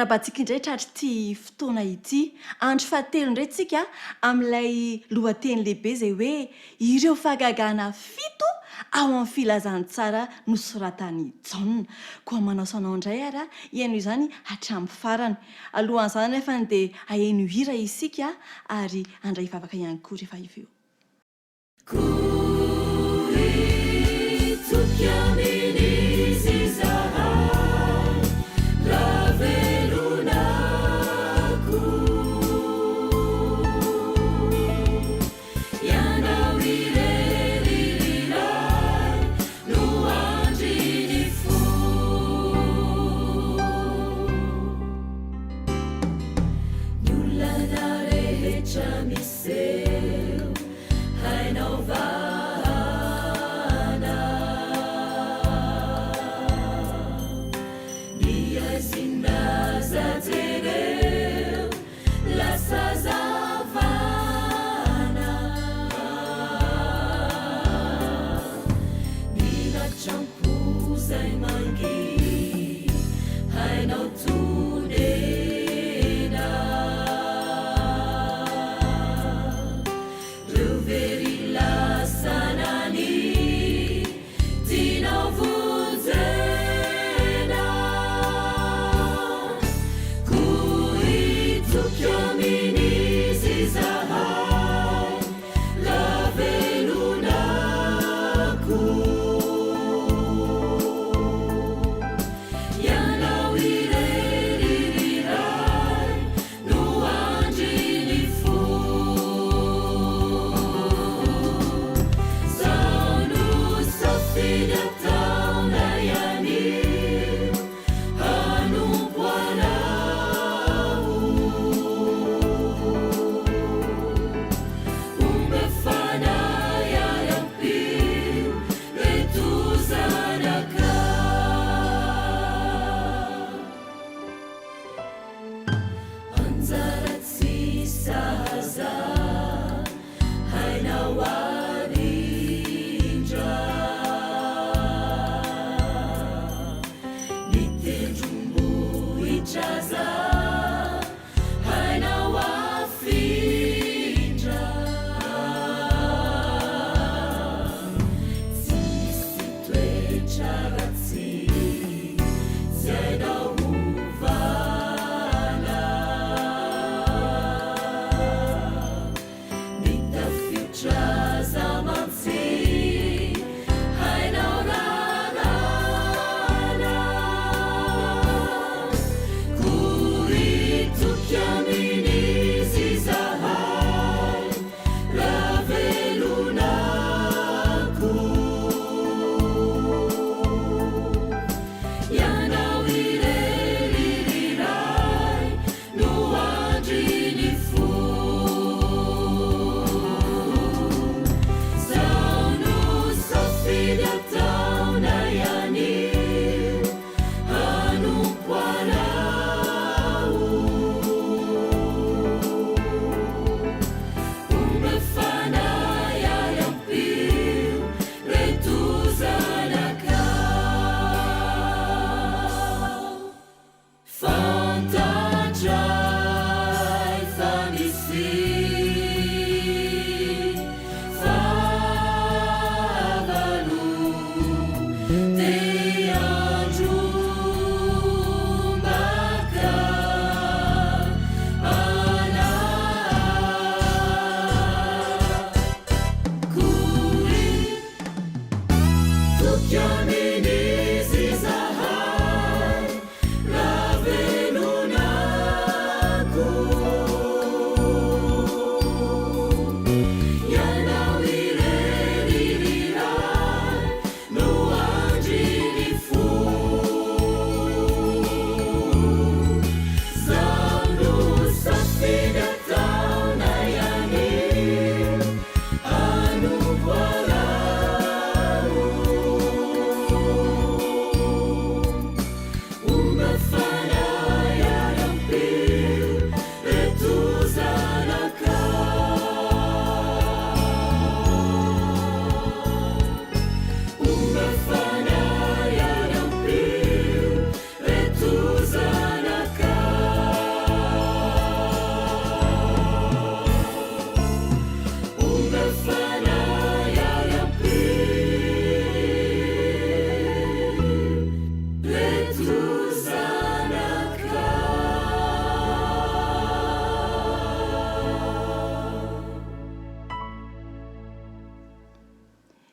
Miarahaba antsika indray tratr'ity fotoana ity. Andro fahatelo indray tsika amin'ilay lohateny lehibe izay hoe Ireo fahagagana fito ao amin'ny filazantsara nosoratan'i Jaona. Koa manaosa anao indray ary aho hihaino izany hatramin'ny farany. Alohan'izany anefa dia haheno hira isika ary handray vavaka ihany koa rehefa avy eo.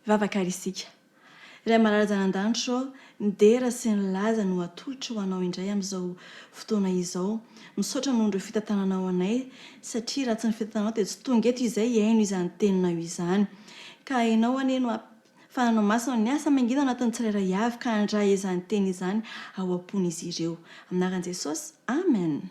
Hivavaka àry isika. Ray malala Zanandanitra ô, ny dera sy ny laza no atolotro ho Anao indray amin'izao fotoana izao. Misaotra noho ireo fitantananao anay satria raha tsy ny fitantananao dia tsy tonga eto izay hihaino izany teninao izany. Ka Ianao anie no Fananao Masina no niasa mangina ao anatin'ny tsirairay avy ka handray izany teny izany ao am-pon'izy ireo. Amin'ny anaran'i Jesosy, Amen.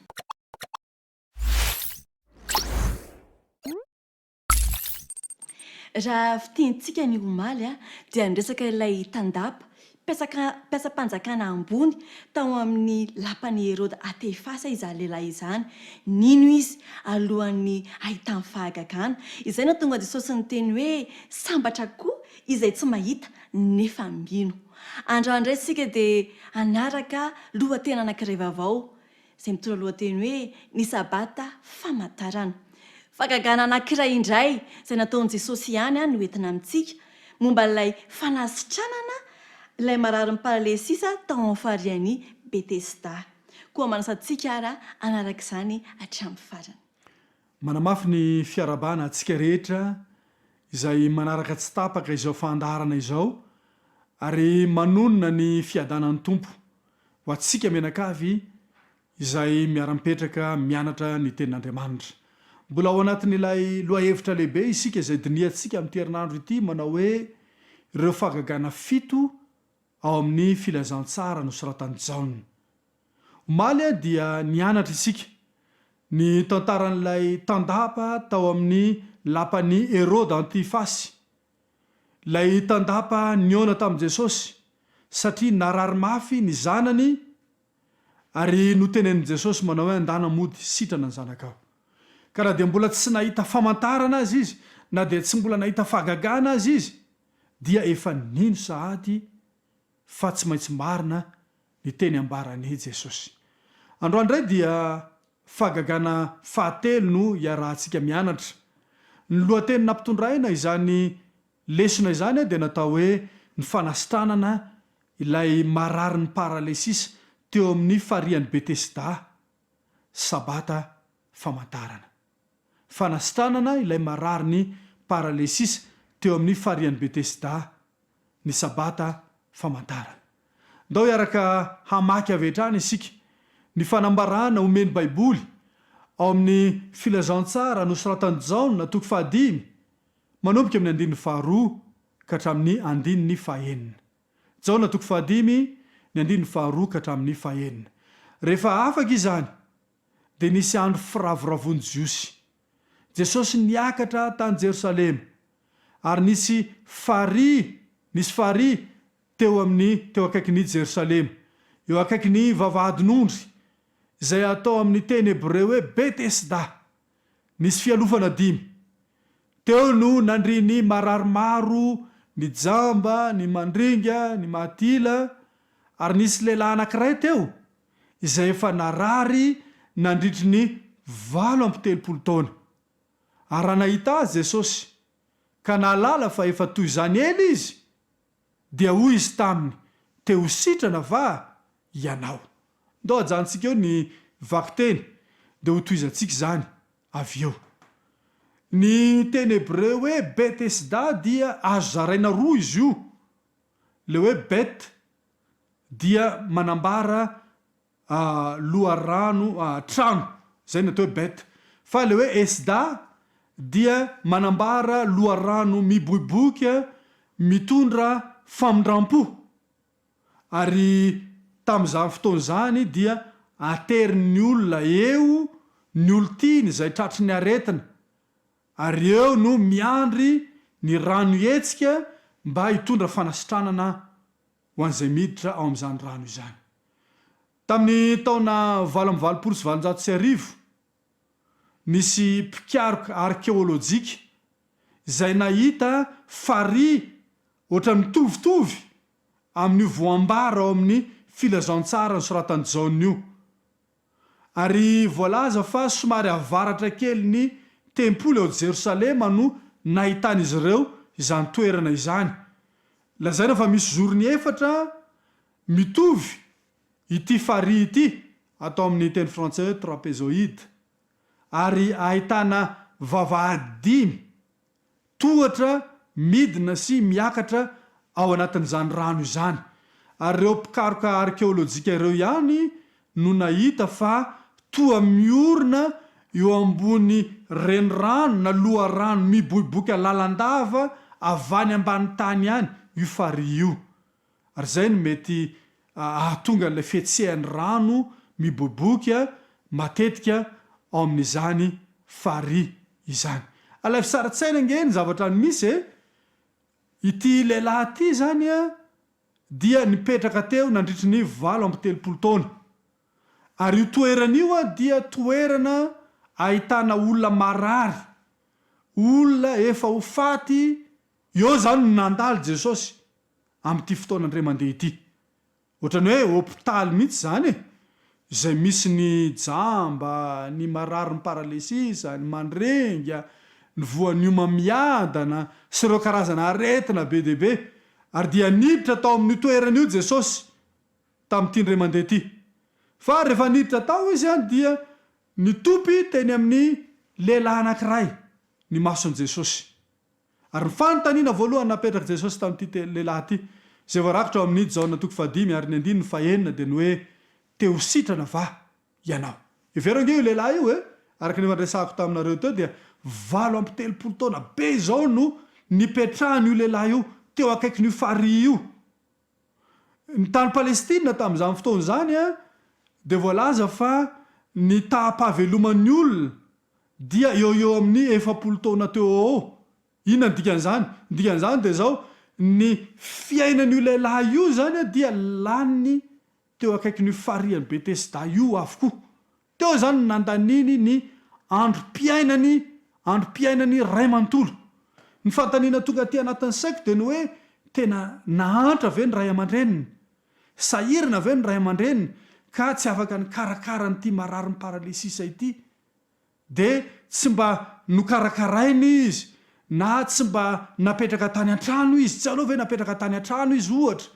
Raha fintintsika ny omaly dia niresaka ilay tandapa, mpiasaka mpiasam-panjakana ambony tao amin'ny lapan'i Heroda Atefasa izany lehilahy izany. Nino izy alohan'ny hahitany fahagagana. Izay no nahatonga Jesosy niteny hoe sambatra koa izay tsy mahita nefa mino. Androany indray isika dia hanaraka lohateny anankiray vaovao. izay mitondra lohateny hoe Ny Sabata Famantarana. Fahagagana anankiray indray izay nataon'i Jesosy ihany no entina amintsika, momba ilay fanasitranana ilay mararin'ny paralesisa tao amin'ny farian'i Betesda. Koa manasa antsika ary hanaraka izany hatramin'ny farany. Manamafy ny fiarahabana antsika rehetra izay manaraka tsy tapaka izao fandaharana izao ary manonona ny fiadanan'ny Tompo ho antsika mianakavy izay miara-mipetraka mianatra ny Tenin'Andriamanitra. Mbola ao anatin'ilay lohahevitra lehibe isika izay dinihantsika amin'ity herinandro ity manao hoe Ireo fahagagana fito ao amin'ny Filazantsara nosoratan'i Jaona. Omaly dia nianatra isika ny tantaran'ilay tandapa tao amin'ny lapan'i Heroda Antifasy Ilay tandapa nihaona tamin'i Jesosy satria narary mafy ny zanany ary notenenin'i Jesosy manao hoe andana mody sitrana ny zanakao. Ka na dia mbola tsy nahita famantarana aza izy, na dia tsy mbola nahita fahagagana aza izy, dia efa nino sahady fa tsy maintsy marina ny teny ambaran'i Jesosy. Androany indray dia fahagagana fahatelo no iarahantsika mianatra. Ny lohateny nampitondraina izany lesona izany dia natao hoe ny fanasitranana ilay mararin'ny paralesisa teo amin'ny farihan'i Betesda, Sabata famantarana. Fanasitranana ilay mararin'ny paralesisa teo amin'ny farihan'i Betesda, ny Sabata famantarana. Ndao hiaraka hamaky avy hatrany isika ny fanambarana omen'ny Baiboly ao amin'ny Filazantsara nosoratan'i Jaona toko fahadimy, manomboka amin'ny andininy faharoa ka hatramin'ny andininy fahenina. Jaona toko fahadimy, ny andininy faharoa ka hatramin'ny fahenina. Rehefa afaka izany, dia nisy andro firavoravoan'ny Jiosy. Jesosy niakatra tany Jerosalema, ary nisy farihy, nisy farihy teo amin'ny, teo akaikin'i Jerosalema, eo akaikin'ny vavahadin'ondry, izay atao amin'ny teny hebreo hoe Betesda. Nisy fialofana dimy. Teo no nandrian'ny marary maro, ny jamba, ny mandringa, ny maty ila, ary nisy lehilahy anankiray teo, izay efa narary nandritry ny 38 taona. Ary raha nahita azy Jesosy, ka nahalala fa efa toy izany ela izy, dia hoy Izy taminy, Te ho sitrana va ianao? Ndao hajanontsika eo ny vakiteny, dia hotohizantsika izany avy eo. Ny teny hebreo hoe Betesda dia azo zaraina roa izy io. Ilay hoe Bet dia manambara loharano, trano, izay no atao hoe Bet. Fa ilay hoe Esda dia manambara loharano miboiboika mitondra famindram-po. Ary tamin'izany fotoana izany dia aterin'ny olona eo ny olon-tiany izay tratry ny aretina, ary eo no miandry ny rano hihetsika mba hitondra fanasitranana ho an'izay miditra ao amin'izany rano izany. Tamin'ny taona 1888, nisy mpikaroka arkeolojika izay nahita farihy ohatran'ny mitovitovy amin'io voambara ao amin'ny Filazantsara nosoratan'i Jaona io. Ary voalaza fa somary avaratra kelin'ny tempoly ao Jerosalema no nahitan'izy ireo izany toerana izany. Lazaina fa misy zorony efatra mitovy ity farihy ity, atao amin'ny teny frantsay hoe trapézoïde, ary ahitana vavahady dimy, tohatra midina sy miakatra ao anatin'izany rano izany. Ary ireo mpikaroka arkeolojika ireo ihany no nahita fa toa miorina eo ambony renirano na loharano miboiboika lalandava avy any ambany tany any io farihy io. Ary izay no mety hahatonga an'ilay fihetsehan'ny rano miboiboika matetika ao amin'izany farihy izany. Alaivo sary an-tsaina ange ny zavatra misy e! Ity lehilahy ity izany dia nipetraka teo nandritry ny 38 taona. Ary io toerana io dia toerana ahitana olona marary, olona efa ho faty, eo izany no nandalo Jesosy amin'ity fotoana indray mandeha ity. Ohatran'ny hoe hopitaly mihitsy izany e! Izay misy ny jamba, ny mararin'ny paralesisa, ny mandrenga, ny voan'ny homamiadana sy ireo karazana aretina be dia be. Ary dia niditra tao amin'io toerana io Jesosy tamin'ity indray mandeha ity. Fa rehefa niditra tao Izy dia nitopy teny amin'ny lehilahy anankiray ny mason'i Jesosy. Ary ny fanontaniana voalohany napetrak'i Jesosy tamin'ity lehilahy ity, izay voarakitra ao amin'ny Jaona toko fahadimy ary ny andininy fahenina dia ny hoe, Te ho sitrana va ianao? Hevero ange io lehilahy io e! Araka ny efa niresahako taminareo teo dia 38 taona be izao no nipetrahan'io lehilahy io teo akaikin'io farihy io. Ny tany Palestina tamin'izany fotoana izany dia voalaza fa ny taham-pahaveloman'ny olona dia eo ho eo amin'ny 40 taona teo ho eo. Inona ny dikan'izany? Ny dikan'izany dia izao, ny fiainan'io lehilahy io izany dia laniny teo akaikin'io farihin'i Betesda io avokoa. Teo izany no nandaniany ny androm-piainany, androm-piainany iray manontolo. Ny fanontaniana tonga aty anatin'ny saiko dia ny hoe, tena nahantra ve ny ray aman-dreniny? Sahirana ve ny ray aman-dreniny ka tsy afaka nikarakara an'ity mararin'ny paralysisa ity? Dia tsy mba nokarakaraina izy na tsy mba napetraka tany an-trano izy, tsy aleo ve napetraka tany an-trano izy ohatra,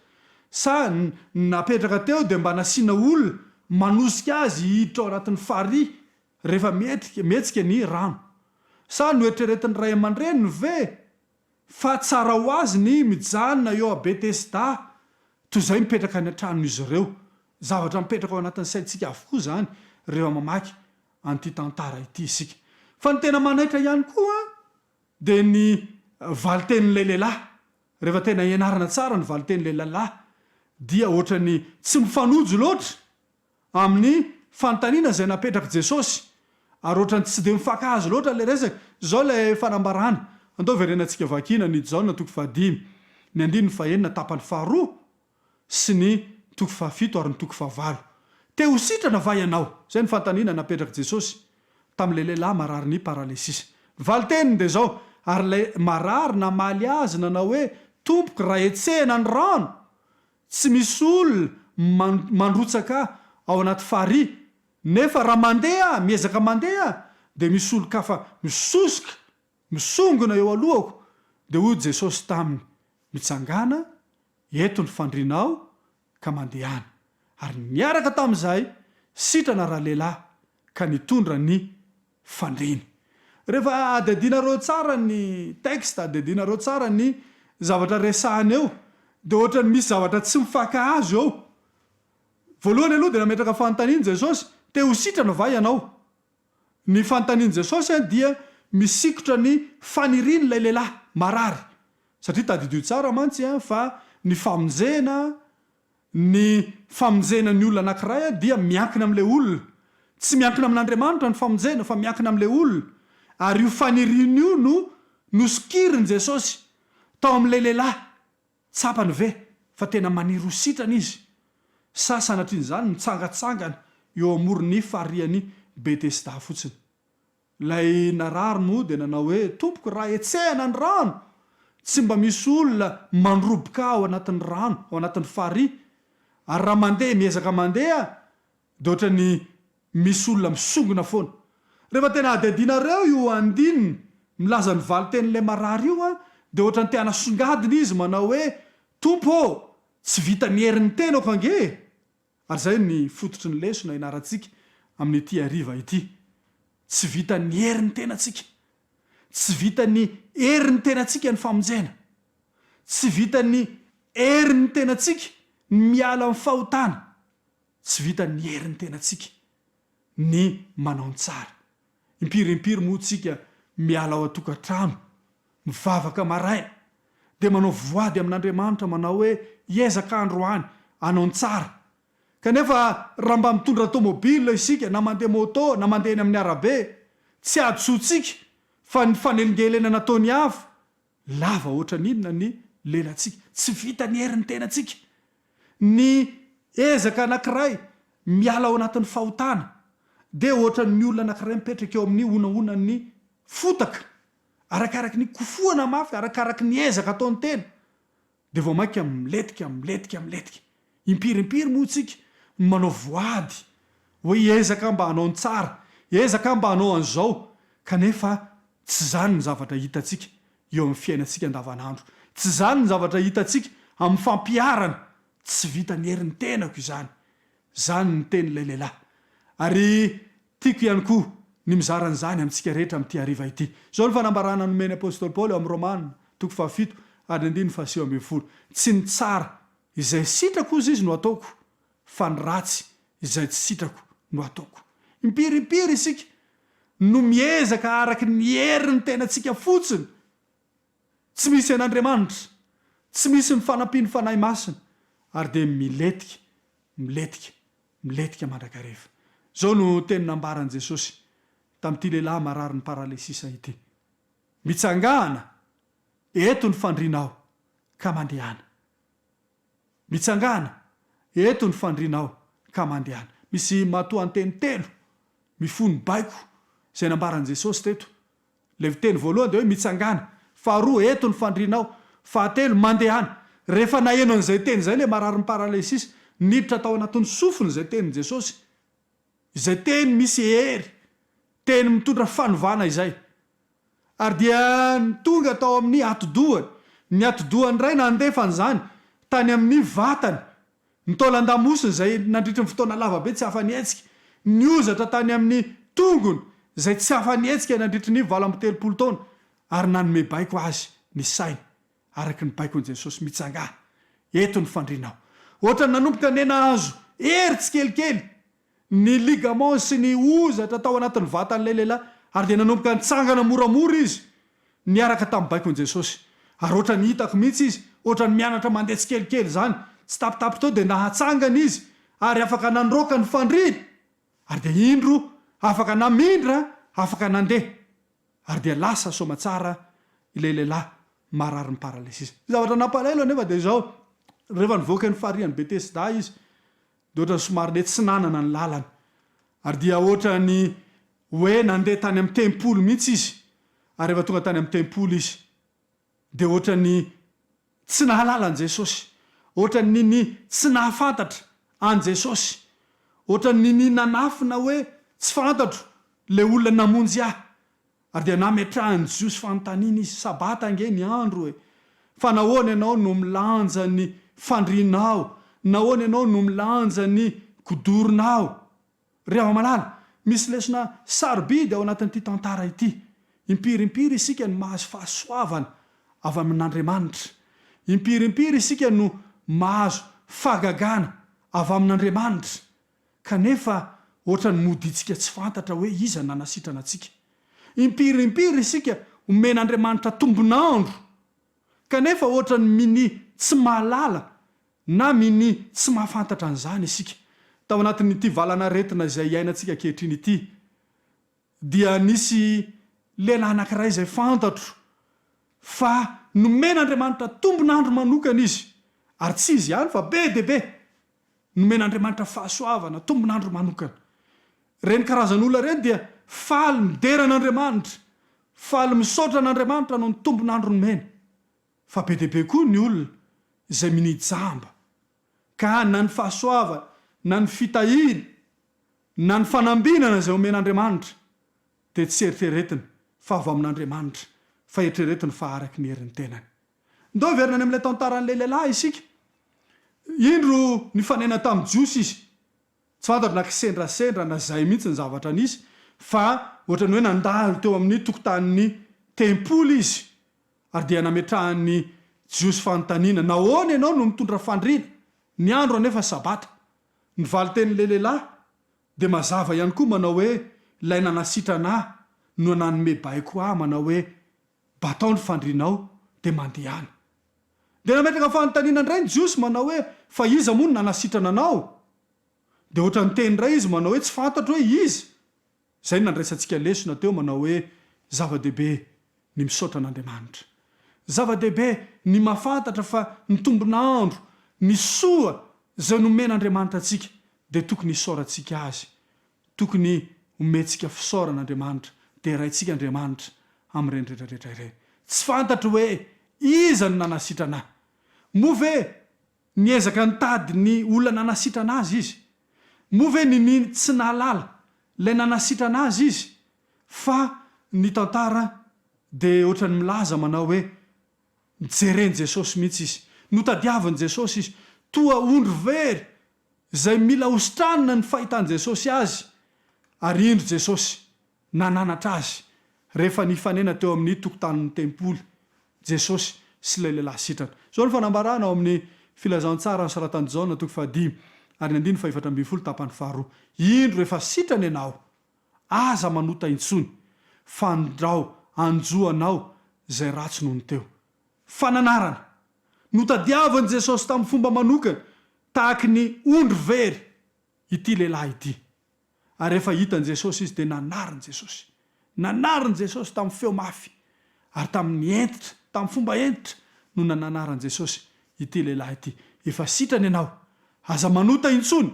sa napetraka teo dia mba nasiana olona manosika azy hiditra ao anatin'ny farihy rehefa mihetsika ny rano? Sa noeritreretin'ny ray aman-dreniny ve Fa tsara ho azy ny mijanona eo a Betesda toy izay mipetraka any an-tranon'izy ireo. Zavatra mipetraka ao anatin'ny saintsika avokoa izany rehefa mamaky an'ity tantara ity isika. Fa ny tena manaitra ihany koa dia ny valin-tenin'ilay lehilahy. Rehefa tena ianarana tsara ny valin-tenin'ilay lehilahy dia ohatran'ny tsy mifanojo loatra amin'ny fanontaniana izay napetrak'i Jesosy, ary ohatran'ny tsy dia mifankahazo loatra ilay resaka. Izao ilay fanambarana, andao verenantsika vakiana ny Jaona toko fahadimy, ny andininy fahenina tapany faharoa sy ny toko fahafito ary ny toko fahavalo. Te ho sitrana va ianao? Izay no fanontaniana napetrak'i Jesosy tamin'ilay lehilahy mararin'ny paralysisa. Ny valin-teniny dia izao, Ary ilay marary namaly azy nanao hoe, Tompoko, raha hetsehina ny rano, Tsy misy olona mandrotsaka ahy ao anaty farihy, nefa raha mandeha aho, miezaka mandeha aho, dia misy olon-kafa misosoka, misongona eo alohako. Dia hoy Jesosy taminy, Mitsangàna, eto ny fandrianao, ka mandehana. Ary niaraka tamin'izay, sitrana ralehilahy, ka nitondra ny fandriny. Rehefa adihadianareo tsara ny texte, adihadianareo tsara ny zavatra resahina eo, dia ohatran'ny misy zavatra tsy mifankahazo eo. Voalohany aloha dia nametraka fanontaniana Jesosy, te ho sitrana va ianao? Ny fanontanian'i Jesosy dia misikotra ny fanirian'ilay lehilahy marary. Satria tadidio tsara mantsy fa ny famonjena Ny famonjena ny olona anankiray dia miankina amin'ilay olona. Tsy miankina amin'Andriamanitra ny famonjena fa miankina amin'ilay olona. Ary io faniriana io no nosokirin'i Jesosy tao amin'ilay lehilahy. Tsapany ve fa tena maniry ho sitrana izy? Sa sanatrian'izany mitsangantsangana eo amoron'ny farihan'i Betesda fotsiny? Ilay narary moa dia nanao hoe, Tompoko, raha hetsehina ny rano, tsy mba misy olona mandroboka ahy ao anatin'ny rano, ao anatin'ny farihy. Ary raha mandeha, miezaka mandeha aho, dia ohatran'ny misy olona misongona foana. Rehefa tena hadihadianareo io andininy milaza ny valin-tenin'ilay marary io, dia ohatran'ny te hanasongadina izy manao hoe, Tompo ô, tsy vitan'ny herin'ny tenako ange e! Ary izay ny fototry ny lesona ianarantsika amin'ity hariva ity. Tsy vitan'ny herin'ny tenantsika. Tsy vitan'ny herin'ny tenantsika ny famonjena. Tsy vitan'ny herin'ny tenantsika ny miala amin'ny fahotana. Tsy vitan'ny herin'ny tenantsika ny manao ny tsara. Impiry impiry moa tsika miala ao an-tokantrano, mivavaka maraina, dia manao voady amin'Andriamanitra manao hoe hiezaka androany hanao ny tsara. Kanefa raha mba mitondra tomobile isika na mandeha moto na mandeha eny amin'ny arabe, tsy hadisoantsika fa ny fanelingelenana ataon'ny hafa, lava ohatran'inona ny lelantsika. Tsy vita ny herin'ny tenantsika. Ny ezaka anankiray miala ao anatin'ny fahotana dia ohatran'ny olona anankiray mipetraka eo amin'ny honahonan'ny fotaka. Arakaraky ny kofohana mafy, arakaraky ny ezaka ataon'ny tena, dia vao mainka milentika, milentika, milentika. Impiry impiry moa isika no manao voady hoe hiezaka mba hanao ny tsara, hiezaka mba hanao an'izao, kanefa tsy izany ny zavatra hitantsika eo amin'ny fiainantsika andavanandro. Tsy izany ny zavatra hitantsika amin'ny fampiharana. Tsy vitan'ny herin'ny tenako izany. Izany ny tenin'ilay lehilahy. Ary tiako ihany koa ny mizara an'izany amintsika rehetra amin'ity hariva ity. Izao ny fanambarana nomen'ny apostoly Paoly ao amin'ny Romana, toko fahafito ary ny andininy fahasivy ambin'ny folo, Tsy ny tsara izay sitrako hozy izy no ataoko, fa ny ratsy izay tsy sitrako no ataoko. Impiry impiry isika no miezaka araka ny herin'ny tenantsika fotsiny. Tsy misy an'Andriamanitra, tsy misy ny fanampian'ny Fanahy Masina, ary dia milentika, milentika, milentika mandrakariva. Izao no teny nambaran'i Jesosy tamin'ity lehilahy mararin'ny paralysisa ity, Mitsangàna, eto ny fandrianao, ka mandehana. Mitsangàna, eto ny fandrianao, ka mandehana. Misy matoanteny telo mifono baiko izay nambaran'i Jesosy teto. Ilay teny voalohany dia hoe mitsangàna, faharoa eto ny fandrianao, fahatelo mandehana. Rehefa naheno an'izay teny izay ilay mararin'ny paralysisa, niditra tao anatin'ny sofiny izay tenin'i Jesosy, izay teny misy hery, teny mitondra fanovana izay. Ary dia tonga tao amin'ny atidohany, ny atidohany indray nandefa an'izany tany amin'ny vatany, Ny taolan-damosiny izay nandritry ny fotoana lava be tsy afa-nihetsika, ny hozatra tany amin'ny tongony izay tsy afa-nihetsika nandritry ny 38 taona, ary nanome baiko azy ny sainy, araka ny baikon'i Jesosy, Mitsangà, eto ny fandrianao. Ohatran'ny nanomboka niha-nahazo hery tsikelikely ny ligaments sy ny hozatra tao anatin'ny vatan'ilay lehilahy, ary dia nanomboka nitsangana moramora izy, niaraka tamin'ny baikon'i Jesosy. Ary ohatran'ny hitako mihitsy izy, ohatran'ny mianatra mandeha tsikelikely izany, tsitapitapy teo dia nahatsangana izy, ary afaka nandroaka ny fandriany, ary dia indro afaka namindra, afaka nandeha. Ary dia lasa soamatsara ilay lehilahy mararin'ny paralysisa. Ny zavatra nampalahelo anefa dia izao, rehefa nivoaka ny farihan'i Betesda izy, dia ohatran'ny somary le tsy nanana ny lalana ary dia ohatran'ny hoe nandeha tany amin'ny tempoly mihitsy izy ary rehefa tonga tany amin'ny tempoly izy dia ohatran'ny tsy nahalala an'i Jesosy, ohatran'ny ny tsy nahafantatra an'i Jesosy, ohatran'ny ny nanafina hoe tsy fantatro ilay olona namonjy ahy. Ary dia nametrahan'ny Jiosy fanontaniana izy, Sabata ange ny andro e! Fa nahoana ianao no milanja ny fandrianao? Nahoana ianao no milanja ny kodoronao? Ry hava-malala, misy lesona sarobidy ao anatin'ity tantara ity. Impiry impiry isika no mahazo fahasoavana avy amin'Andriamanitra. Impiry impiry isika no mahazo fahagagana avy amin'Andriamanitra. Kanefa ohatran'ny modintsika tsy fantatra hoe iza no nanasitrana antsika. Impiry impiry isika omen'Andriamanitra tombon'andro, kanefa ohatran'ny minia tsy mahalala na minia tsy mahafantatra an'izany isika. Tao anatin'ity valan'aretina izay iainantsika ankehitriny ity, dia nisy lehilahy anankiray izay fantatro fa nomen'Andriamanitra tombon'andro manokana izy, ary tsy izy ihany fa be dia be Nomen'Andriamanitra fahasoavana, tombon'andro manokana. Ireny karazan'olona ireny dia faly midera an'Andriamanitra, faly misaotra an'Andriamanitra noho ny tombon'andro nomeny. Fa be dia be koa ny olona izay minia jamba, ka na ny fahasoavana, na ny fitahiana, na ny fanambinana izay omen'Andriamanitra dia tsy eritreretiny fa avy amin'Andriamanitra, fa eritreretiny fa araky ny herin'ny tenany. Ndao hiverina any amin'ilay tantaran'ilay lehilahy isika. Indro nifanena tamin'ny Jiosy izy. Tsy fantatro na kisendrasendra na izay mihitsy ny zavatra nisy, fa ohatran'ny hoe nandalo teo amin'ny tokotanin'ny tempoly izy ary dia nametrahan'ny Jiosy fanontaniana, Nahoana ianao no mitondra fandriana, ny andro anefa Sabata? Ny valin-tenin'ilay lehilahy dia mazava ihany koa manao hoe, Ilay nanasitrana ahy no nanome baiko ahy manao hoe, Batao ny fandrianao dia mandehana. Dia nametraka fanontaniana indray ny Jiosy manao hoe, Fa iza moa no nanasitrana anao? Dia ohatra niteny indray izy manao hoe, Tsy fantatro hoe iza. Izay no nandraisantsika lesona teo manao hoe, Zava-dehibe ny misaotra an'Andriamanitra. Zava-dehibe ny mahafantatra fa ny tombon'andro, ny soa izay nomen'Andriamanitra antsika dia tokony hisaorantsika Azy. Tokony homentsika fisaorana Andriamanitra, deraintsika Andriamanitra amin'ireny rehetra rehetra ireny. Tsy fantatro hoe iza no nanasitrana ahy. Moa ve niezaka nitady ny olona nanasitrana azy izy? Moa ve niniany tsy nahalala ilay nanasitrana azy izy? Fa ny tantara dia ohatran'ny milaza manao hoe nojeren'i Jesosy mihitsy izy, notadiavin'i Jesosy izy, toa ondry very izay mila hositranina ny fahitan'i Jesosy azy, ary indro Jesosy nananatra azy rehefa nifanena teo amin'ny tokotanin'ny tempoly Jesosy sy ilay lehilahy sitrana. Izao no fanambarana ao amin'ny Filazantsara nosoratan'i Jaona toko fahadimy ary ny andininy fahefatra ambinifolo tapany faharoa, Indro efa sitrana ianao, aza manota intsony, fandrao hanjo anao izay ratsy noho ny teo. Fananarana. Notadiavin'i Jesosy tamin'ny fomba manokana, tahaky ny ondry very, ity lehilahy ity. Ary rehefa hitan'i Jesosy izy, dia nanarin'i Jesosy. Nanarin'i Jesosy tamin'ny feo mafy, ary tamin'ny hentitra, tamin'ny fomba hentitra no nananaran'i Jesosy ity lehilahy ity. Efa sitrana ianao. Aza manota intsony,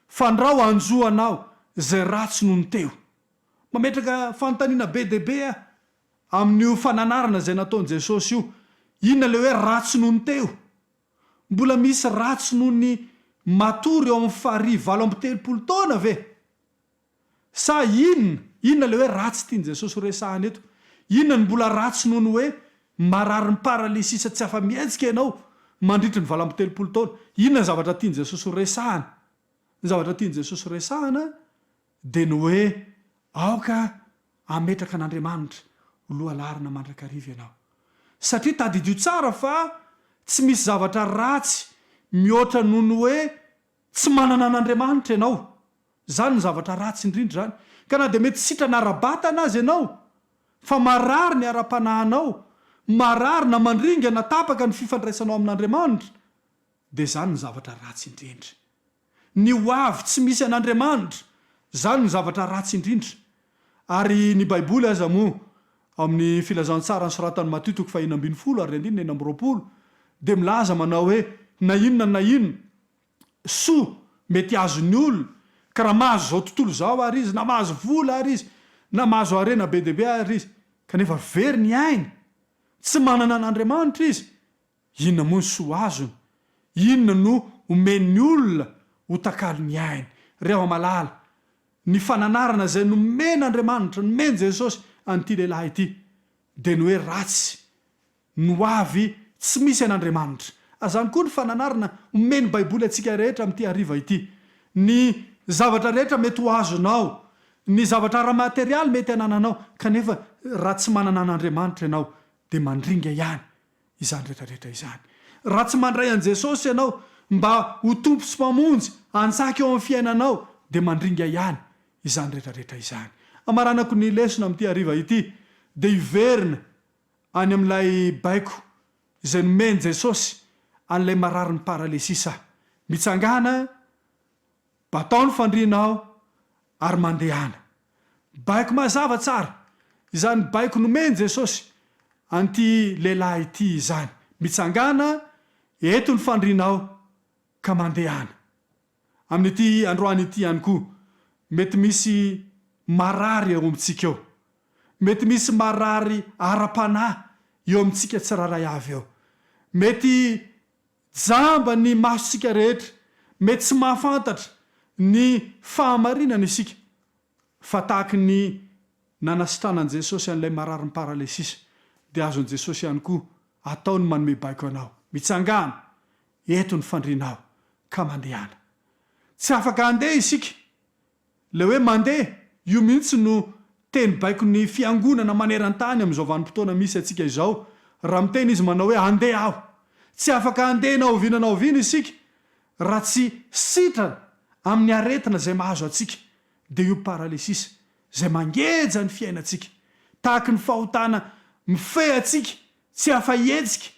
fandrao hanjo anao izay ratsy noho ny teo. Mametraka fanontaniana be dia be aho amin'io fananarana izay nataon'i Jesosy io. Inona ilay hoe ratsy noho ny teo? Mbola misy ratsy noho ny matory eo amin'ny farihy 38 taona ve? Sa inona? Inona ilay hoe ratsy tian'i Jesosy ho resahana eto? Inona no mbola ratsy noho ny hoe mararin'ny paralysisa tsy afa-mihetsika ianao mandritry ny 38 taona? Inona ny zavatra tian'i Jesosy ho resahana? Ny zavatra tian'i Jesosy ho resahana dia ny hoe aoka hametraka an'Andriamanitra ho lohalaharana mandrakariva ianao. Satria tadidio tsara fa tsy misy zavatra ratsy mihoatra noho ny hoe tsy manana an'Andriamanitra ianao. Izany no zavatra ratsy indrindra izany. Ka na dia mety sitrana ara-batana aza ianao, fa marary ny ara-panahinao, marary na mandringa na tapaka ny fifandraisanao amin'Andriamanitra, dia izany no zavatra ratsy indrindra. Ny ho avy tsy misy an'Andriamanitra, izany no zavatra ratsy indrindra. Ary ny Baiboly aza moa, ao amin'ny Filazantsara nosoratan'i Matio toko fahenina ambinifolo ary andininy 26, dia milaza manao hoe, na inona na inona soa mety azon'ny olona, ka raha mahazo izao tontolo izao ary izy, na mahazo vola ary izy, na mahazo harena be dia be ary izy, kanefa very ny ainy, tsy manana an'Andriamanitra izy, Inona moa ny soa azony? Inona no omen'ny olona ho takalon'ny ainy? Ry hava-malala, ny fananarana izay nomen'Andriamanitra, nomen'i Jesosy an'ity lehilahy ity, dia ny hoe ratsy ny ho avy tsy misy an'Andriamanitra. Izany koa ny fananarana omen'ny Baiboly antsika rehetra amin'ity hariva ity. Ny zavatra rehetra mety ho azonao, ny zavatra ara-materialy mety anananao, kanefa raha tsy manana an'Andriamanitra ianao, dia mandringa ihany izany rehetra rehetra izany. Raha tsy mandray an'i Jesosy ianao mba ho Tompo sy Mpamonjy hanjaka eo amin'ny fiainanao dia mandringa ihany izany rehetra rehetra izany. Hamaranako ny lesona amin'ity hariva ity dia hiverina any amin'ilay baiko izay nomen'i Jesosy an'ilay mararin'ny paralysisa. Mitsangàna, batao ny fandrianao ary mandehana. Baiko mazava tsara izany baiko nomen'i Jesosy an'ity lehilahy ity izany, Mitsangàna eto ny fandrianao ka mandehana. Amin'ity androany ity ihany koa, mety misy marary eo amintsika eo. Mety misy marary ara-panahy eo amintsika tsirairay avy eo. Mety Jamba ny masontsika rehetra, mety tsy mahafantatra ny fahamarinana isika, fa tahaky ny nanasitranan'i Jesosy an'ilay mararin'ny paralysisa, dia azon'i Jesosy ihany koa atao ny manome baiko anao, Mitsangàna, eto ny fandrianao, ka mandehana. Tsy afaka handeha isika. Ilay hoe mandeha, io mihitsy no. Teny baikon'ny Fiangonana maneran-tany amin'izao vanim-potoana misy antsika izao, raha miteny Izy manao hoe handeha aho. Tsy afaka handeha na oviana na oviana isika raha tsy sitrana amin'ny aretina izay mahazo antsika, dia io paralysisa izay mangeja ny fiainantsika, tahaky ny fahotana mifehy antsika tsy afa-hihetsika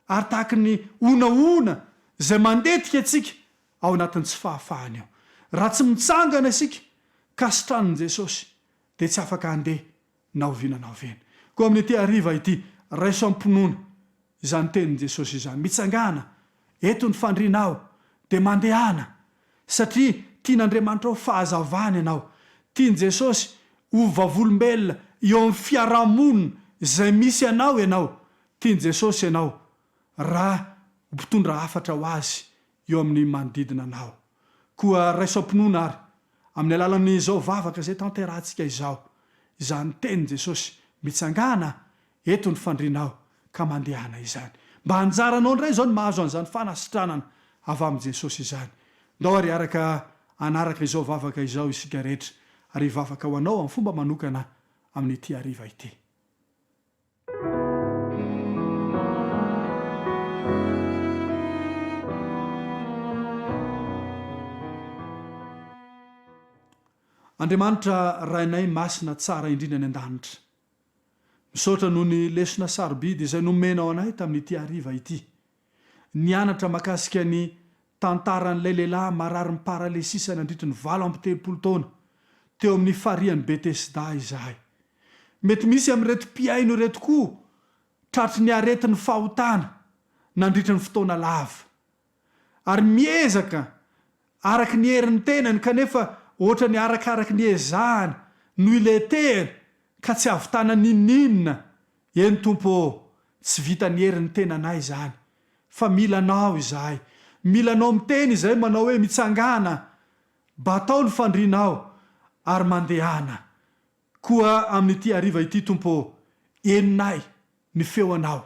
ary tahaky ny honahona izay mandetika antsika ao anatin'ny tsy fahafahana io. Raha tsy mitsangana isika ka sitranin'i Jesosy dia tsy afaka handeha na oviana na oviana. Koa amin'ity hariva ity, raiso am-pinoana izany tenin'i Jesosy izany. Mitsangàna eto ny fandrianao dia mandehana satria tian'Andriamanitra ho fahazavana ianao. Tian'i Jesosy ho vavolombelona eo amin'ny fiarahamonina izay misy anao ianao. Tian'i Jesosy ianao raha ho mpitondra hafatra ho Azy eo amin'ny manodidina anao. Koa raiso am-pinoana ary, amin'ny alalan'izao vavaka izay tanterahantsika izao, izany tenin'i Jesosy, Mitsangàna eto ny fandrianao ka mandehana izany. Mba anjaranao indray izao ny mahazo an'izany fanasitranana avy amin'i Jesosy izany. Ndao ary hiaraka hanaraka izao vavaka izao isika rehetra, ary hivavaka ho anao amin'ny fomba manokana amin'ity hariva ity. Andriamanitra Rainay masina tsara indrindra any an-danitra, misaotra noho ny lesona sarobidy izay nomenao anay tamin'ity hariva ity. Nianatra makasika ny tantaran'ilay lehilahy mararin'ny paralesisa nandritry ny 38 taona teo amin'ny farihan'i Betesda izahay. Mety misy amin'ireto mpihaino ireto koa tratry ny aretin'ny fahotana nandritry ny fotoana lava, ary miezaka araka ny herin'ny tenany kanefa ohatran'ny arakaraky ny ezahany no iletehany ka tsy ahavitana n'inon'inona. Eny Tompo ô, tsy vitan'ny herin'ny tenanay izany, fa mila Anao izahay. Mila Anao miteny izahay manao hoe mitsangàna, batao ny fandrianao ary mandehana. Koa amin'ity hariva ity, Tompo ô, henonay ny feo Anao.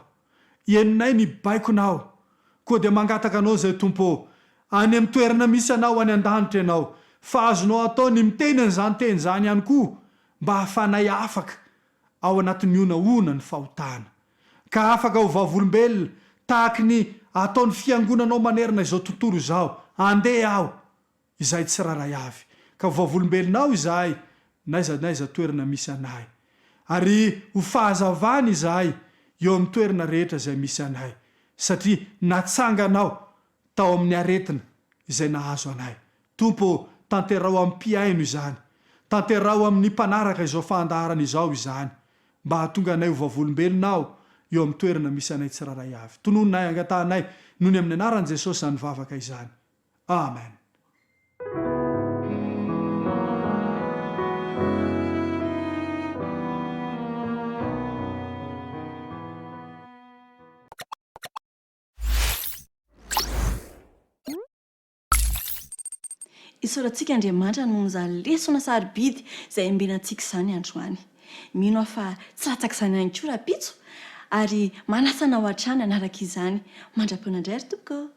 Henonay ny baikonao. Koa dia mangataka Anao izahay, Tompo ô, any amin'ny toerana misy Anao any an-danitra Ianao, fa azonao atao ny miteny an'izany teny izany ihany koa mba hahafahanay afaka ao anatin'ny honahona ny fahotana, ka afaka ho vavolombelona tahaky ny ataon'ny Fiangonanao manerana izao tontolo izao, andeha aho, izahay tsirairay avy, ka ho vavolombelonao izahay n'aiza n'aiza toerana misy anay, ary ho fahazavana izahay eo amin'ny toerana rehetra izay misy anay, satria natsanganao tao amin'ny aretina izay nahazo anay. Tompo ô, tanteraho amim-pihaino izany. Tanteraho amin'ny mpanaraka izao fandaharana izao izany, mba hahatonga anay ho vavolombelonao eo amin'ny toerana misy anay tsirairay avy. Tononinay, angatahanay, noho ny amin'ny anaran'i Jesosy izany vavaka izany. Amen. Isaorantsika Andriamanitra noho izany lesona sarobidy izay ambenantsika izany androany. Mino aho fa tsy latsak'izany ihany koa rahampitso ary manasa anao hatrany hanaraka izany. Mandra-pihaona indray ry tompoko ô!